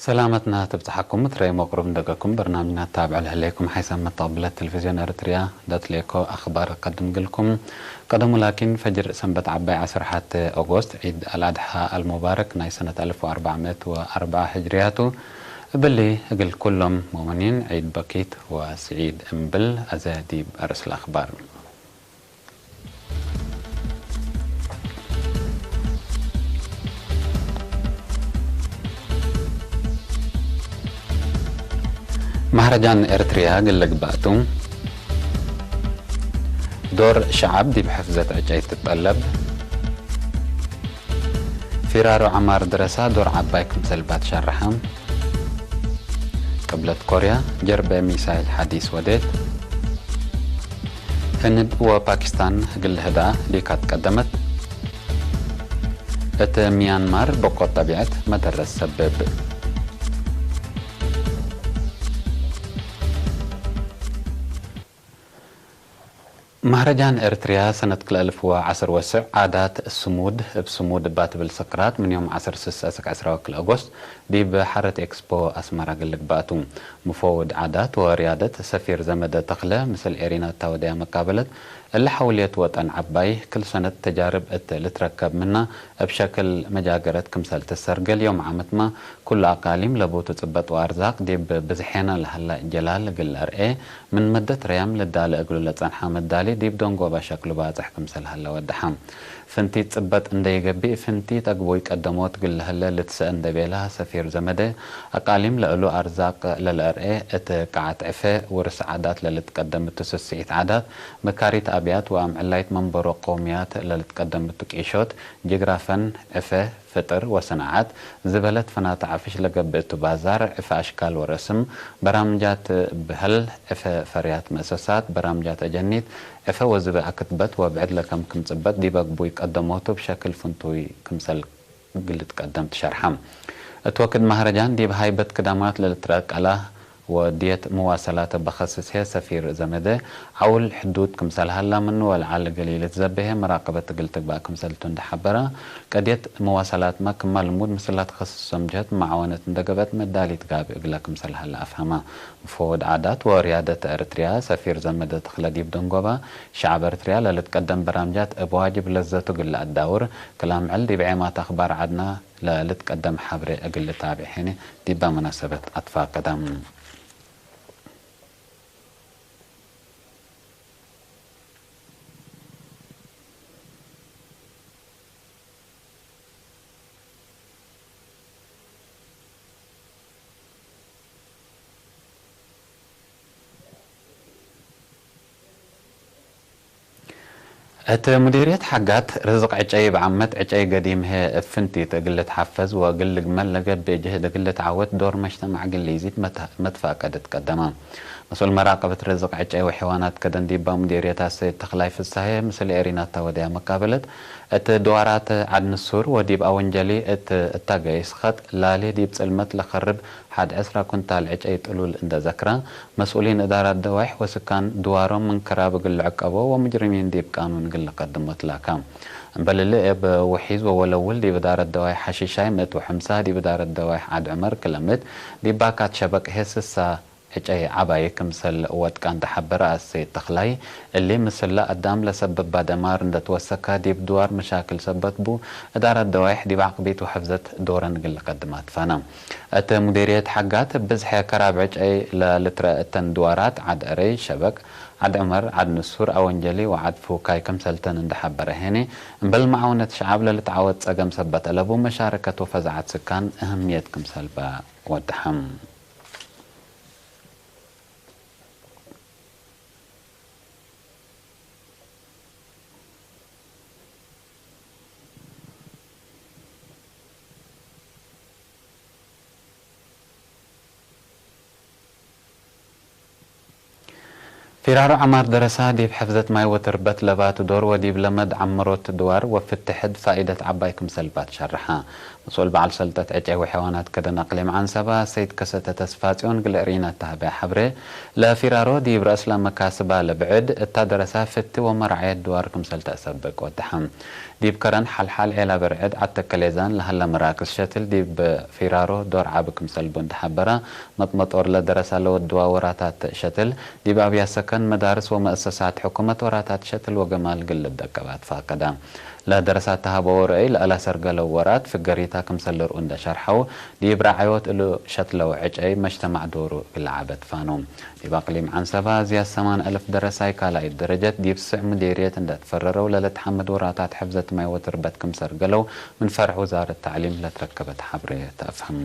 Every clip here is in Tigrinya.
ሰላመትና ትብጽሓኩም፣ ትረይ መቕሩብ እንደገኩም በርናምጅና ታብዕ ልሕለይኩም ሓይሳብ መተቐብለት ቴሌቪዝዮን ኤርትርያ ዳትሌኮ ኣኽባር ቀድም ግልኩም። ቀደሙ ላኪን ፈጅር ሰንበት ዓባይ ዓሰርተ ሓደ ኦጎስት ዒድ ኣልኣድሓ ኣልሙባረክ ናይ ሰነት ኣልፍ ወኣርባዕመት ወኣርብዓ ሕጅርያቱ እብሊ እግል ኩሎም ሙእምኒን ዒድ በኪት ወስዒድ እምብል። ኣዘ ዲብ ኣርእስ ለኣኽባር። ማህረጃን ኤርትርያ ግለ ግባእቱ፣ ዶር ሸዓብ ዲብ ሕፍዘት ዕጨይ ትጠለብ፣ ፊራሮ ዐማር ድረሳ ዶር ዓባይ ክምሰልባ ትሸርሐ፣ ቅብለት ኮርያ ጀርበ ሚሳይል ሓዲስ ወዴት፣ ህንድ ወፓኪስታን ግለ ህዳ ሊካት ቀደመት። እት ሚያንማር በቆ ጠቢዐት መደረስ ሰብብ። ማህረጃን ኤርትርያ ሰነት ክልኤ እልፍ ወዓሰር ወስዕ ዓዳት ስሙድ እብ ስሙድ እባ ትብል ስክራት ምን ዮም ዓሰርተ ስሳ እስክ ዕስራ ወክልኤ ኦጎስት ዲብ ሓረት ኤክስፖ ኣስመራ ግልግባእቱ። ሙፈውድ ዓዳት ወርያደት ሰፊር ዘመደ ተኽለ ምስል ኤሪና እታ ወደያ መቃበለት እለ ሐውልየት ወጠን ዐባይ ክል ሰነት ተጃርብ እት ልትረከብ ምና እብ ሸክል መጃገረት ክምሰል ትሰርገል ዮም ዓመትማ ኩሉ ኣቃሊም ለቡ ትጽበጥ ወኣርዛቅ ዲብ ብዝሔና ለሀላ ጀላል እግል ለርኤ ምን መደት ረያም ልዳለ እግሉ ለጸንሐ መዳሊ ዲብ ደንጎባ ሸክሉ ባጽሕ ክምሰል ሀለ ወደሐ። ፍንቲት ጽበጥ እንደ ይገብእ ፍንቲት አግቦይ ቀደሞት ግል ለሀለ ልትሰእ እንደ ቤላ ሰፊር ዘመደ፣ አቃሊም ለእሉ አርዛቅ ለልአርኤ እት ቃዓት ዕፈ ውርስ ዓዳት ለልትቀደም እቱ ስስዒት ዓዳት፣ መካሪት አብያት ወአምዕላይት መንበሮ ቀውምያት ለልትቀደም እቱ ቂሾት፣ ጅግራፈን፣ ዕፈ፣ ፍጥር ወሰናዓት ዝበለት ፈናተ ዓፍሽ ለገብእ እቱ ባዛር፣ ዕፈ አሽካል ወረስም፣ በራምጃት ብሀል፣ ዕፈ ፈርያት መእሰሳት፣ በራምጃት አጀኒት፣ ዕፈ ወዝበ አክትበት ወብዕድ ለከም ክም ጽበጥ ዲብ አግቡይ ቀደሞቱ ብሸክል ፍንቱይ ክምሰል ግልትቀደም ትሸርሐ። እት ወክድ ማህረጃን ዲብ ሃይበት ክዳማት ለልትረአ ቀላ ወድየት መዋሰላተ በኸስስ ህየ ሰፊር ዘመደ ዐውል ሕዱድ ክምሰል ሀላ ምኑ ወልዓል እግል ኢልትዘበ ህየ መራቀበት እግል ትግባእ ክምሰልቱ እንደ ሐበራ፣ ቀድየት መዋሰላትመ ክማ ልሙድ ምስላ ተኸስሶም ጀህት መዓወነት እንደ ገብአት መዳሊት ጋብእ እግለ ክምሰል ሀላ አፍሀማ። ሙፈወድ ዓዳት ወርያደት ኤርትርያ ሰፊር ዘመደ ተኽለ ዲብ ደንጎባ፣ ሸዕብ ኤርትርያ ለልትቀደም በራምጃት እብ ዋጅብ ለዘቱ እግል ለአዳውር፣ ክል አምዕል ዲብ ዔማት አኽባር ዓድና ለልትቀደም ሐብሬ እግል ልታብዕ ሄነ ዲባ መናሰበት አትፋቀዳ። እት ሙዲርየት ሓጋት ርዝቅ ዕጨይ እብ ዓመት ዕጨይ ገዲም ህየ እብ ፍንቲት እግል ልትሓፈዝ ወእግል ልግመል ለገብእ ጅህድ እግል ልትዓወት ዶር መጅተማዕ ግል ኢዚት መት-፣ መትፋቀድት ቀደማ። መስኡል መራቀበት ርዝቅ ዕጨይ ወሕይዋናት ከደን ዲባ ሙዲርየት አሰይድ ተኽላይ ፍሳሄ ምስል ኤሪናታ ወደያ መቃበለት እት ድዋራት ዓድ ንሱር ወዲብ አወንጀሊ እት እታገይስ ኸጥ ላሌ ዲብ ጽልመት ለኸርብ ሓድ ዕስራ ኩንታል ዕጨይ ጥሉል እንደ ዘክራ፣ መስኡሊን እዳራት ደዋይሕ ወስካን ድዋሮም ምን ክራብ እግል ልዕቀቦ ወሙጅሪሚን ዲብ ቃኑን እግል ልቀድሞ ትላካ። እምበልሊ እብ ውሒዝ ወወለውል ዲብ እዳረት ደዋይሕ ሐሺሻይ ምእት ወሐምሳ ዲብ እዳረት ደዋይሕ ዓድ ዕመር ክለምት ዲብ ባካት ሸበቅ ሄ ስሳ ዕጨይ ዐባይ ክምሰል ወድቃ እንደ ሐበረ አሰይድ ተኽላይ፣ እሊ ምስላ አዳም ለሰብባ ደማር እንደ ትወሰካ ዲብ ድዋር መሻክል ሰበት ቡ፣ እዳረት ደዋይሕ ዲብ ዓቅቢት ወሐፍዘት ዶረን እግል ልቀድማ ትፋና። እት ሙዲርየት ሓጋት ብዝሐ ከራብ ዕጨይ ለልትረአ እተን ድዋራት ዓድ ዕረይ፣ ሸበቅ፣ ዓድ ዕመር፣ ዓድ ንሱር፣ አወንጀሊ ወዓድ ፉካይ ክምሰልተን እንደ ሐበረ ሄኒ፣ እምበል መዓውነት ሸዓብ ለልትዓወት ጸገም ሰበት አለቡ መሻረከት ወፈዛዓት ስካን እህምየት ክምሰልባ ወደሐም። ፊራሮ ዐማር ደረሳ ዲብ ሕፍዘት ማይ ወተርበት ለባቱ ዶር ወዲብ ለመድ ዐምሮት ድዋር ወፍትሕድ ፋኢደት ዐባይ ክምሰልባ ትሸርሐ። مسؤول በዓል ሰልጠት ዕጨይ ወሕዋናት ከደን ኣቕሊም ዓንሰባ ሰይድ ከሰተ ተስፋጽዮን ግለ ርኢና ተሃበያ ሓብሬ ለፊራሮ ዲብ ረእስላ መካስባ ለብዕድ እታ ደረሳ ፍቲ ወመራዕየት ድዋር ክምሰል ተእሰበቅ ወድሓም። ዲብ ከረን ሓልሓል ዔላ በርዕድ ዓተከሌዛን ለሃላ መራክስ ሸትል ዲብ ፊራሮ ዶር ዓብ ክምሰል ቡን ተሓበራ። መጥመጦር ለደረሳ ለወድዋ ወራታት ሸትል ዲብ ኣብያ ሰከን መዳርስ ወመእሰሳት ሕኩመት ወራታት ሸትል ወገማል ግልብ ደቀባት ፋቀዳ። ለደረሳት ተሃበዎ ርእይ ለእላ ሰርገለው ወራት ፍገሪታ ክምሰል ርኡ እንደ ሸርሐው፣ ዲብ ራዓዮት እሉ ሸትለው ዕጨይ መጅተማዕ ዶሩ እግል ዓበት ፋኑ። ዲብ ኣቅሊም ዓንሰባ ዝያድ ሰማን እልፍ ደረሳይ ካልኣይት ደረጀት ዲብ ስዕ ሙዴርየት እንደ ትፈረረው ለለትሓመድ ወራታት ሕፍዘት ማይ ወትርበት ክምሰር ገለው ምን ፈርሕ ውዛረት ተዕሊም ለትረከበት ሓብሬ ተእፍህም።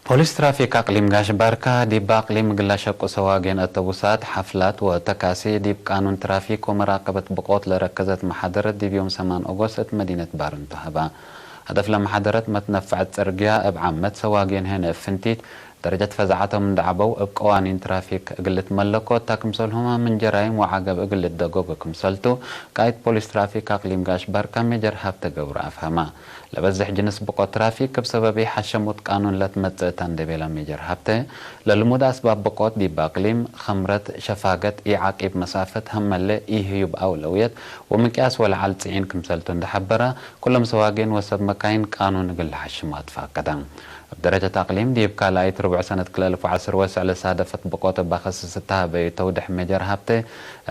ፖሊስ ትራፊክ ኣቅሊም ጋሽ ባርካ ዲብ ኣቅሊም ግላ ሸቁ ሰዋጌን ኣተቡሳት ሓፍላት ወተካሲ ዲብ ቃኑን ትራፊክ ወመራቀበት ብቆት ለረከዘት መሓደረት ዲብ ዮም ሰማን ኦጎስት እት መዲነት ባርን ተሃባ። ሃደፍ ለመሓደረት መትነፍዐት ጽርግያ እብ ዓመት ሰዋጌን ሄነ እፍንቲት ደረጀት ፈዛዓቶም እንዳዓበው እብ ቀዋኒን ትራፊክ እግልት መለኮ እታ ክምሰልሁማ ምን ጀራይም ወዓገብ እግልት ደጎጎ ክምሰልቱ ቃይት ፖሊስ ትራፊክ ኣቅሊም ጋሽ ባርካ ሜጀር ሃብተ ገብሩ ኣፍሃማ። ለበዝሕ ጅንስ ብቆት ትራፊክ እብ ሰበብ ኢሓሸሙት ቃኑን ለትመጽእ እታ እንደ ቤላ ሜጀር ሃብተ፣ ለልሙድ ኣስባብ ብቆት ዲብ ኣቅሊም፣ ኸምረት፣ ሸፋገት፣ ኢዓቂብ መሳፈት፣ ሀመለ፣ ኢህዩብ ኣውለውየት ወምቅያስ ወለዓል ጽዒን ክምሰልቱ እንደሓበራ፣ ኩሎም ሰዋጌን ወሰብ መካይን ቃኑን እግል ለሓሽሙ ኣትፋቀዳ። እብ ደረጀት ኣቅሊም ዲብ ካልኣይት ርቡዕ ሰነት ክልተ ኣልፍ ወዓሰርተ ወስዕ ለሳደፈት ብቆት እባ ከስስ እተሃበዩ ተውድሕ ሜጀር ሃብተ፣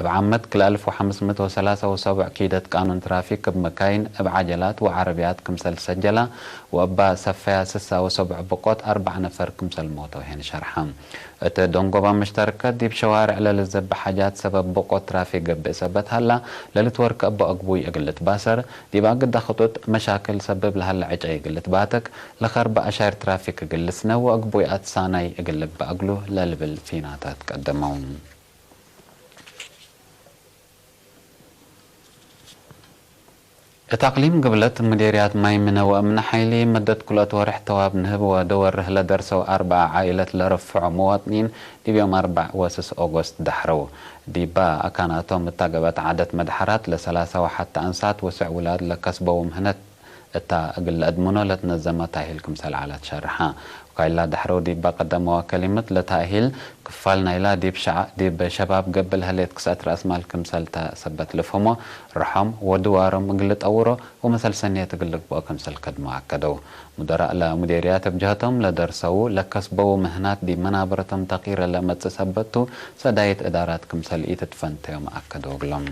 እብ ዓመት ክልተ ኣልፍ ወሓምስ ምእት ወሰላሳ ወሰቡዕ ኪደት ቃኑን ትራፊክ እብ መካይን፣ እብ ዓጀላት ወዓረብያት ክምሰል ሰጀላ ወእባ ሰፈያ ስሳ ወሰቡዕ ብቆት ኣርባዕ ነፈር ክምሰል ሞተው ሄን ሸርሓ። እት ደንጎባ መሽተርከት ዲብ ሸዋርዕ ለልዘብ ሓጃት ሰበብ ብቆት ትራፊክ ገብእ ሰበት ሃላ ለልትወርከ እባ እግቡይ እግል ልትባሰር፣ ዲብ ኣግዳ ክጡጥ መሻክል ሰብብ ለሃለ ዕጨይ እግል ልትባተክ፣ ለኸርባ ኣሻይር ትራፊክ እግል ልስነ ወእግቡይ ኣትሳናይ እግል ልባእግሉ ለልብል ፊናታት ቀደመው። እት ኣቅሊም ግብለት ምዴርያት ማይ ምነ ወእምነ ሓይሊ መደት ኩለት ወርሕ ተዋብ ንህብ ወደወርህ ለደርሰው ኣርብዓ ዓኢለት ለረፍዖ መዋጥኒን ዲብ ዮም ኣርባዕ ወስስ ኦጎስት ዳሕረው። ዲባ ኣካናቶም እታገበት ዓደት መድሓራት ለሰላሳ ወሓተ ኣንሳት ወስዕ ውላድ ለከስበው ምህነት እታ እግል ለእድምኖ ለትነዘመ ታሂል ክምሰል ዓላት ሸርሓ። ወካይላ ዳሕረው ዲባ ቀደመዋ ከሊመት ለታሂል ክፋል ናይላ ዲብ ሸዓ-፣ ዲብ ሸባብ ገብእ ለህሌት ክስአት ረእስማል ክምሰል እታ ሰበት ልፍህሞ፣ ርሖም ወድዋሮም እግል ልጠውሮ ወመሰል ሰንየት እግል ልግብኦ ክምሰል ከድሞ ኣከደው። ሙደራእ ለሙዴርያት እብ ጀህቶም ለደርሰው ለከስበው ምህናት ዲብ መናበረቶም ተቂረ ለመጽእ ሰበቱ ሰዳይት እዳራት ክምሰል ኢትትፈንተዮም ኣከደው እግሎም።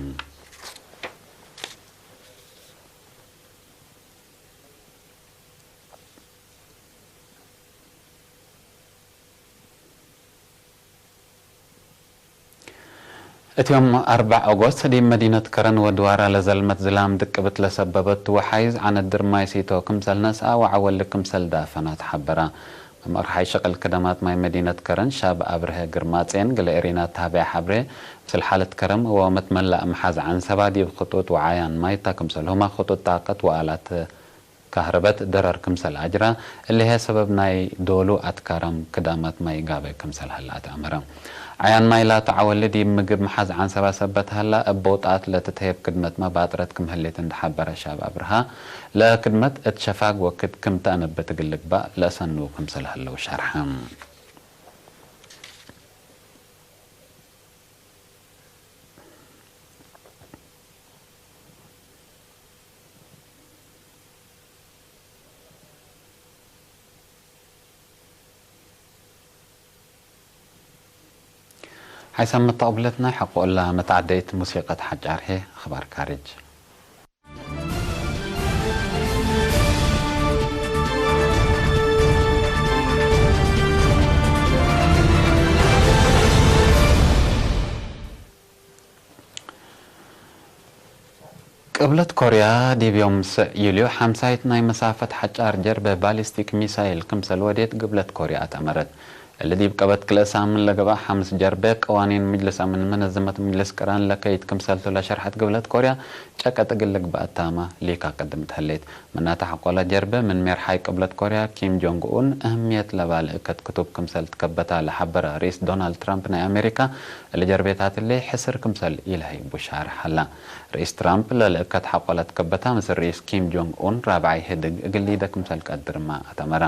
እትዮም ኣርባዕ ኦጎስት ዲብ መዲነት ከረን ወድዋራ ለዘልመት ዝላም ድቅብት ለሰበበት ወሓይዝ ዓነት ድርማይ ሲቶ ክምሰል ነስኣ ወዓወል ክምሰል ዳፈና ተሓበራ። መምርሓይ ሸቅል ክደማት ማይ መዲነት ከረን ሻብ ኣብርሀ ግርማጼን ገለ ኤሪና ተሃበያ ሓብሬ ምስል ሓለት ከረም ወመትመላእ መሓዝ ዓንሰባ ዲብ ክጡጥ ወዓያን ማይ እታ ክምሰልሁማ ክጡጥ ጣቀት ወኣላት ካህረበት ደረር ክምሰል ኣጅራ፣ እሊሀ ሰበብ ናይ ዶሉ ኣትካራም ክዳማት ማይ ጋበ ክምሰል ሀላ ኣትኣመረ። ዓያን ማይ ላቱ ዓወሊ ዲብ ምግብ መሓዝ ዓንሰባ ሰበት ሀላ፣ እብ በውጣት ለትትሄብ ክድመት መባጥረት ክም ህሌት እንደሓበረ ሻብ ኣብርሃ፣ ለክድመት እት ሸፋግ ወክድ ክም ተአነብት እግል ልግባእ ለእሰንው ክምሰል ሀለው ሸርሐ። ሓይሳም መተቕብለትና ሕቆ እላ መተዓደይት ሙሲቀት ሓጫር ሄ ኣኽባር ካርጅ። ቅብለት ኮርያ ዲብ ዮም ስዕ ዩልዮ ሓምሳይት ናይ መሳፈት ሓጫር ጀርበ ባሊስቲክ ሚሳይል ክምሰል ወዴት ግብለት ኮርያ ኣተመረት። እሊ ዲብ ቀበት ክልኤ ሳምን ለገብኣ ሓምስ ጀርበ ቀዋኒን ምጅልስ ኣምን መነዘመት ምጅልስ ቅራን ለከይት ክምሰልቱ ለሸርሐት ግብለት ኮርያ ጨቀጥ እግል ልግባእ ታማ ሊካ ቅድም ተህሌት። ምናተ ሐቆላ ጀርበ ምን ሜርሓይ ቅብለት ኮርያ ኪም ጆንግ ኡን እህምየት ለባል እከት ክቱብ ክምሰል ትከበታ ለሐበረ ርኢስ ዶናልድ ትራምፕ ናይ ኣሜሪካ እሊ ጀርቤታት እሊ ሕስር ክምሰል ኢልሀይ ቡሻር ሐላ። ርኢስ ትራምፕ ለልእከት ሐቆላ ትከበታ ምስ ርኢስ ኪም ጆንግ ኡን ራብዓይ ህድግ እግል ሊደ ክምሰል ቀድርማ ኣተመራ።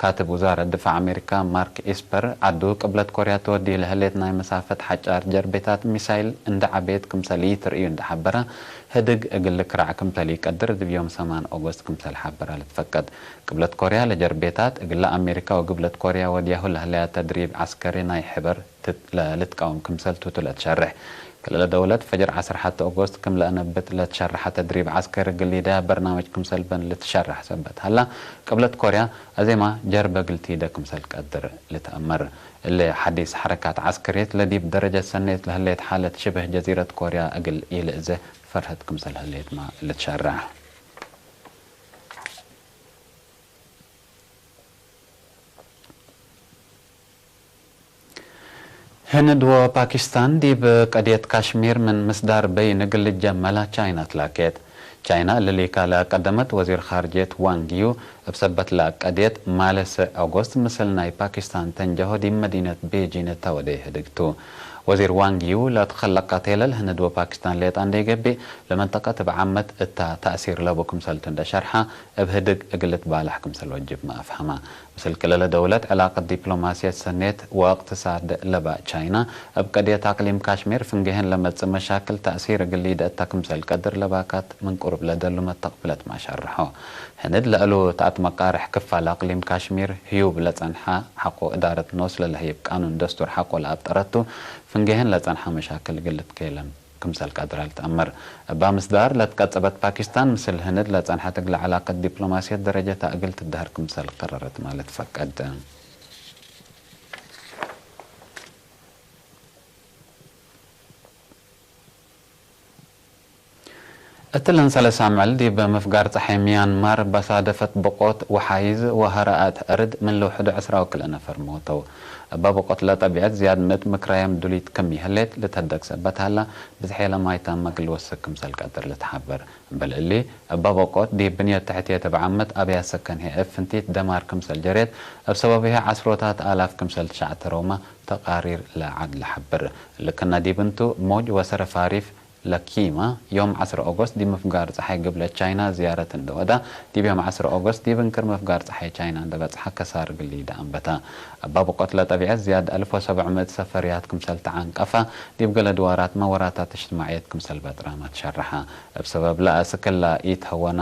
ካትብ ውዛረት ድፋዕ ኣሜሪካ ማርክ ኢስፐር፣ ዓዱ ቅብለት ኮርያ ተወዲ ለህሌት ናይ መሳፈት ሓጫር ጀርቤታት ሚሳይል እንደ ዓቤት ክምሰል ይትርእዩ እንደ ሓበራ፣ ህድግ እግል ክራዕ ክምሰል ይቀድር ድብ ዮም ሰማን ኦጎስት ክምሰል ሓበራ ልትፈቀድ። ቅብለት ኮርያ ለጀርቤታት እግለ ኣሜሪካ ወግብለት ኮርያ ወዲያሁ ለህለያ ተድሪብ ዓስከሪ ናይ ሕበር ትት-፣ ለ-፣ ልትቃወም ክምሰል ቱቱ ለትሸርሕ። ክልለ ደውለት ፈጅር ዓሰርተ ሓደ ኦጎስት ክም ለአነብት ለትሸርሐ ተድሪብ ዓስከሪ ግሊዳ በርናመጅ ክምሰል በን ልትሸርሕ ሰበት ሀላ፣ ቅብለት ኮርያ አዜማ ጀርበ ግልቲደ ክምሰል ቀድር ልትአመር። እለ ሐዲስ ሐረካት ዓስከርየት ለዲብ ደረጀት ሰኔት ለህሌት ሓለት ሽብህ ጀዚረት ኮርያ እግል ኢልእዘ ፈርህት ክምሰል ህሌትማ ልትሸርሕ። ህንድ ወፓኪስታን ዲብ ቀድየት ካሽሚር ምን ምስዳር በይን እግል ልጀመላ ቻይና ትላኬት። ቻይና እሊ ሊካ ለቀደመት ወዚር ኻርጅየት ዋንግ ዩ እብ ሰበት ለቀድየት ማለ ስዕ ኦጎስት ምስል ናይ ፓኪስታን ተንጀሆ ዲብ መዲነት ቤጂን እተ ወደየ ህድግቱ። ወዚር ዋንግ ዩ ለትኸለቀት የለል ህንድ ወፓኪስታን ሌጣ እንዴ ገብእ ለመንጠቀት እብ ዓመት እታ ተእሲር ለቡ ክምሰልቱ እንደ ሸርሓ እብ ህድግ እግል ልትባላሕ ክምሰል ወጅብማ አፍሐማ። ምስል ክልለ ደውለት ዕላቀት ዲፕሎማስየት ሰኔት ወእቅትሳድ ለባእ ቻይና፣ እብ ቀድየት አቅሊም ካሽሚር ፍንጌህን ለመጽእ መሻክል ተእሲር እግል ሊደእታ ክምሰል ቀድር ለባካት ምን ቁሩብ ለደሉ መተቅብለት ማሸርሖ። ህንድ ለእሉ ተአት መቃርሕ ክፋል አቅሊም ካሽሚር ህዩብ ለጸንሐ ሐቆ እዳረት ኖስ ለለህይብ ቃኑን ደስቱር ሐቆ ለአብጠረቱ፣ ፍንጌህን ለጸንሐ መሻክል እግል ልትኬለም ክምሰል ቀድራ ልትአመር። እባ ምስዳር ለትቀጸበት ፓኪስታን ምስል ህንድ ለጸንሐት እግለ ዕላቀት ዲፕሎማስየት ደረጀታ እግል ትደሀር ክምሰል ቀረረት ማለት ፈቀድ። እትለን ሰለሳ ምዕል ዲብ ምፍጋር ጸሓይ ሚያንማር ባሳደፈት ብቆት ወሓይዝ ወሀረአት ዕርድ ምን ልውሕዱ ዕስራ ወክልኤ ነፈር ሞተው። እባ ብቆት ለጠቢዐት ዝያድ ምእት ምክራየም ዱሊት ክም ይህሌት ልተደግ ሰበት ሀላ፣ ብዝሕ የለ ማይታም መግል ወስክ ክምሰል ቀድር ልትሓበር። እምበል እሊ፣ እባ በቆት ዲብ ብንየት ተሕትየት እብ ዓመት አብያት ሰከን ህይ እብ ፍንቲት ደማር ክምሰል ጀሬት፣ እብ ሰበብሄ ዐስሮታት አላፍ ክምሰል ትሻዕተ ሮማ ተቃሪር ለዓድ ለሐብር። ልክና ዲብ እንቱ፣ ሞጅ ወሰረ ፋሪፍ ለኪማ፣ ዮም ዐስር ኦጎስት ዲብ ምፍጋር ጸሓይ ግብለት ቻይና ዝያረት እንደ ወዳ፣ ዲብ ዮም ዐስር ኦጎስት ዲብ እንክር ምፍጋር ጸሓይ ቻይና እንደ በጽሐ ከሳር ግሊ ደአንበታ። እባ በቆት ለጠቢዐት ዝያድ አልፍ ወሰብዕ ምእት ሰፈርያት ክምሰል ተዓንቀፋ፣ ዲብ ገለ ድዋራት መወራታት እጅትማዕየት ክምሰል በጥራማ ትሸርሓ። እብ ሰበብ ለአስክላ ኢትሀወና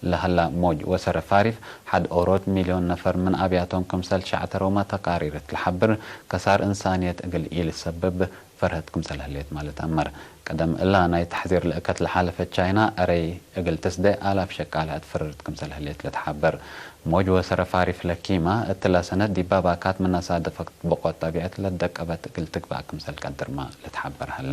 ለሀላ ሞጅ ወሰረ ፋሪፍ፣ ሐድ ኦሮት ሚልዮን ነፈር ምን አብያቶም ክምሰል ሸዕተ ሮማ ተቃሪር እት ለሐብር፣ ከሳር እንሳንየት እግል ኢልሰብብ ፈርሀት ክምሰል ህሌት ማለት አመር። ቀደም እላ ናይ ተሕዚር ልእከት ለሓለፈት ቻይና፣ አረይ እግል ትስደ አላፍ ሸቃላ እት ፍርርት ክምሰል ህሌት ልትሓበር። ሞጅ ወሰረ ፋሪፍ ለኪማ፣ እትላ ሰነት ዲባ ባካት ምን አሳደፈት ብቆት ጠቢዐት ለደቀበት እግል ትግባእ ክምሰል ቀድርማ ልትሓበር ሀላ።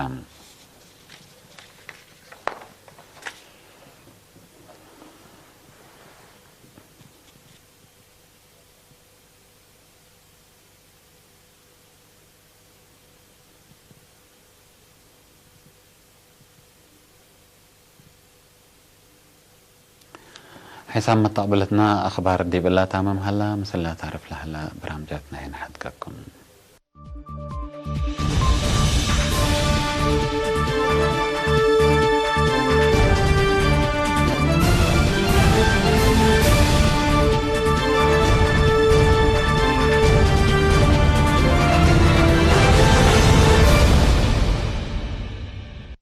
ሒሳብ መተቅብለትና አኽባር ዲብ እላ ታምም ሀላ፣ ምስላ ታርፍ ለሀላ ብራምጃትና የንሐድገኩም።